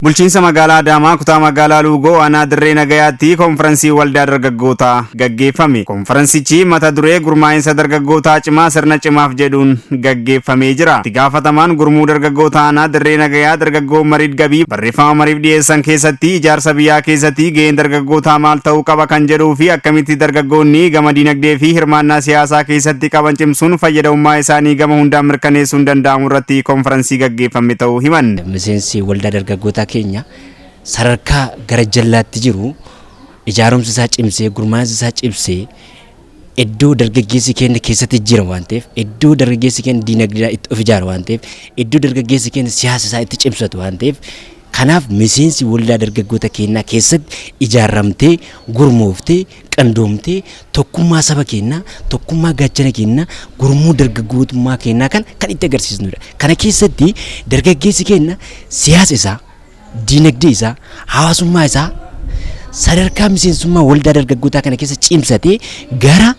Bulchiinsa magaalaa Adaamaa kutaa magaalaa Luugoo aanaa Dirree Nagayaatti konferansii waldaa dargaggootaa gaggeeffame. Konferansichi mata duree gurmaa'insa dargaggootaa cimaa sirna cimaaf jedhuun gaggeeffamee jira. Itti gaafatamaan gurmuu dargaggoota aanaa Dirree Nagayaa dargaggoo Mariid Gabii barreeffama mariif dhiyeessan keessatti ijaarsa biyyaa keessatti gaheen dargaggootaa maal ta'uu qaba kan jedhuu fi akkamitti dargaggoonni gama dinagdee fi hirmaannaa siyaasaa keessatti qaban cimsuun fayyadamummaa isaanii gama hundaan mirkaneessuun danda'amu irratti konferansii gaggeeffame ta'uu himan. Miseensi waldaa dargaggootaa keenya sadarkaa gara jallaatti jiru ijaarumsa isaa cimsee, gurmaa'insa isaa cimsee, iddoo dargaggeessi keenya keessatti jijjiiramu waan ta'eef, iddoo dargaggeessi keenya diinagdee itti of ijaaru waan ta'eef, iddoo dargaggeessi keenya siyaasa isaa itti cimsatu waan ta'eef, kanaaf miseensi waldaa dargaggoota keenyaa keessatti ijaaramtee, gurmooftee, qindoomtee tokkummaa saba keenyaa, tokkummaa gaachana keenyaa, gurmuu dargaggootummaa keenyaa kan itti agarsiisnudha. Kana keessatti dargaggeessi keenya siyaasa isaa, diinagdee isaa, hawaasummaa isaa sadarkaa miseensummaa waldaa dargaggootaa kana keessa cimsatee gara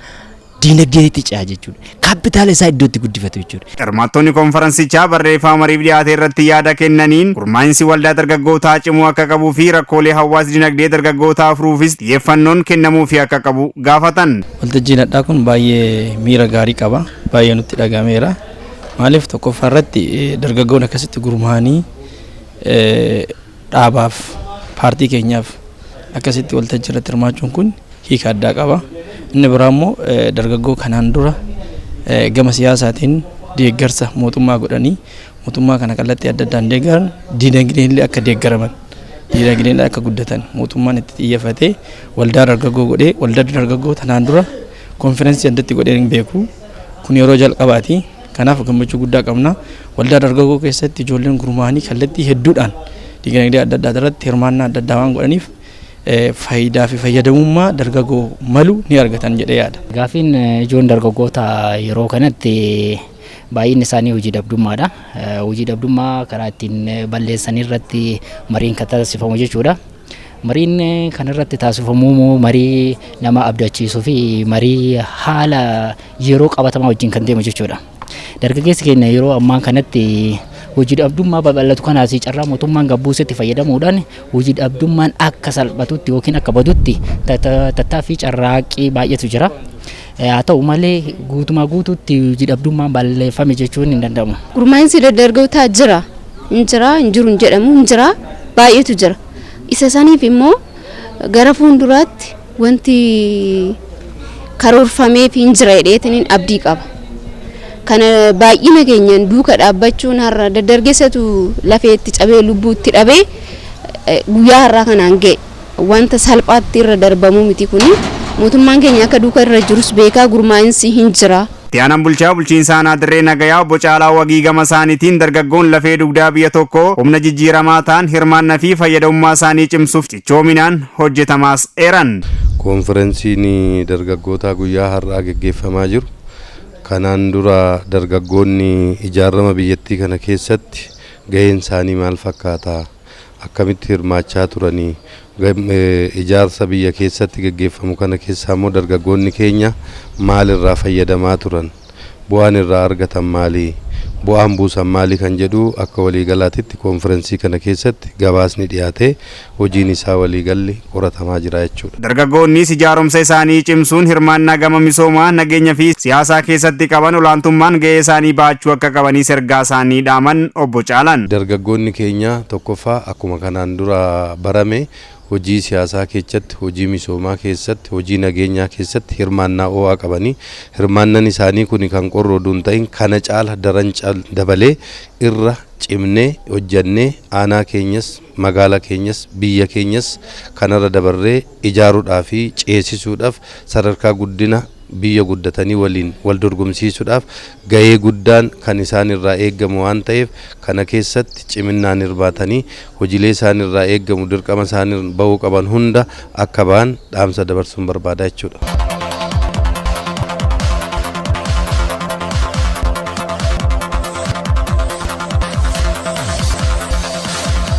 diinagdeetti ce'a jechuudha. Kaapitaala isaa iddootti guddifatu jechuudha. Hirmaattonni konferansichaa barreeffama mariif dhiyaate irratti yaada kennaniin gurmaa'insi waldaa dargaggootaa cimuu akka qabuu fi rakkoolee hawaas dinagdee dargaggootaa furuufis xiyyeeffannoon kennamuufii akka qabu gaafatan. Waltajjiin hadhaa kun baay'ee miira gaarii qaba. Baay'ee nutti dhagahameera. Maaliif, tokkoffaa irratti dargaggoon akkasitti gurmaa'anii dhaabaaf, paartii keenyaaf akkasitti waltajjii irratti hirmaachuun kun hiika addaa qaba. Inni biraa immoo dargaggoo kanaan dura gama siyaasaatiin deeggarsa mootummaa godhanii, mootummaa kana kallattii adda addaan deeggaran, diinagdeen illee akka deeggaraman, diinagdeen akka guddatan mootummaan itti xiyyeeffatee waldaa dargaggoo godhee, waldaa dargaggoo tanaan dura konferensii addatti godhee hin beeku. Kun yeroo jalqabaati. Kanaaf gammachuu guddaa qabna. Waldaa dargaggoo keessatti ijoolleen gurmaa'anii kallattii hedduudhaan diinagdee adda addaa irratti hirmaannaa adda addaa waan godhaniif, faayidaa fi fayyadamummaa dargaggoo malu ni argatan jedhee yaada. Gaafiin ijoon dargaggoota yeroo kanatti baay'inni isaanii hojii dhabdummaadha. Hojii dhabdummaa karaa ittiin balleessan irratti mariin kan taasifamu jechuudha. Mariin kan irratti taasifamu marii nama abdachiisuu fi marii haala yeroo qabatamaa wajjin kan deemu jechuudha. Dargaggeessi keenya yeroo ammaa kanatti hojii dhabdummaa babal'atu kanaas carraa mootummaan gabbuusetti fayyadamuudhaan hojii dhabdummaan akka salphatutti yookiin akka badutti tattaaffii carraaqqii baay'eetu jira. Haa ta'u malee, guutumaa guutuutti hojii dhabdummaan balleeffame jechuun hin danda'amu. Gurmaa'insi dargaggootaa jira. Hin jira, hin jiru hin jedhamu, hin jira, baay'eetu jira. Isa saniif immoo gara fuulduraatti wanti karoorfameef hin jira jedheetiin abdii qaba. Kana baay'ina keenyaan duuka dhaabbachuun, har'a dargaggeessatu lafeetti cabee, lubbuutti dhabee guyyaa har'aa kanaan ga'e, wanta salphaatti irra darbamuu miti kuni. Mootummaan keenya akka duuka irra jirus beekaa, gurmaa'insi hin jira. Itti aanaan bulchaa bulchiinsa aanaa Dirree Nagayaa obbo Caalaa Wagii gama isaaniitiin dargaggoon lafee dugdaa biyya tokkoo, humna jijjiiramaa ta'an, hirmaannaa fi fayyadamummaa isaanii cimsuuf cichoominaan hojjetamaas eeran. Koonfirensiin dargaggootaa guyyaa har'aa geggeeffamaa jiru kanaan dura dargaggoonni ijaarama biyyattii kana keessatti gaheen isaanii maal fakkaata, akkamitti hirmaachaa turanii, ijaarsa biyya keessatti geggeeffamu kana keessaa immoo dargaggoonni keenya maal irraa fayyadamaa turan, bu'aan irraa argatan maali, bu'aan buusan maali kan jedhu akka waliigalaatitti koonfirensii kana keessatti gabaasni dhiyaatee hojiin isaa waliigalli qoratamaa jira jechuudha. Dargaggoonnis ijaarumsa isaanii cimsuun hirmaannaa gama misoomaa, nageenya fi siyaasaa keessatti qaban olaantummaan gahee isaanii baachuu akka qabanis ergaa isaanii dhaaman obbo Caalaan. Dargaggoonni keenya tokkoffaa akkuma kanaan dura barame hojii siyaasaa keessatti, hojii misoomaa keessatti, hojii nageenyaa keessatti hirmaannaa ho'aa qabanii, hirmaannaan isaanii kun kan qorroodu hin ta'in, kana caala daran dabalee irra cimnee hojjannee aanaa keenyas, magaalaa keenyas, biyya keenyas kanarra dabarree ijaaruudhaa fi ceesisuudhaaf, sadarkaa guddina biyya guddatanii waliin wal dorgomsiisuudhaaf gahee guddaan kan isaan irraa eeggamu waan ta'eef, kana keessatti ciminaan hirmaatanii hojiilee isaan irraa eeggamu, dirqama isaan bahuu qaban hunda akka ba'an dhaamsa dabarsuun barbaada jechuudha.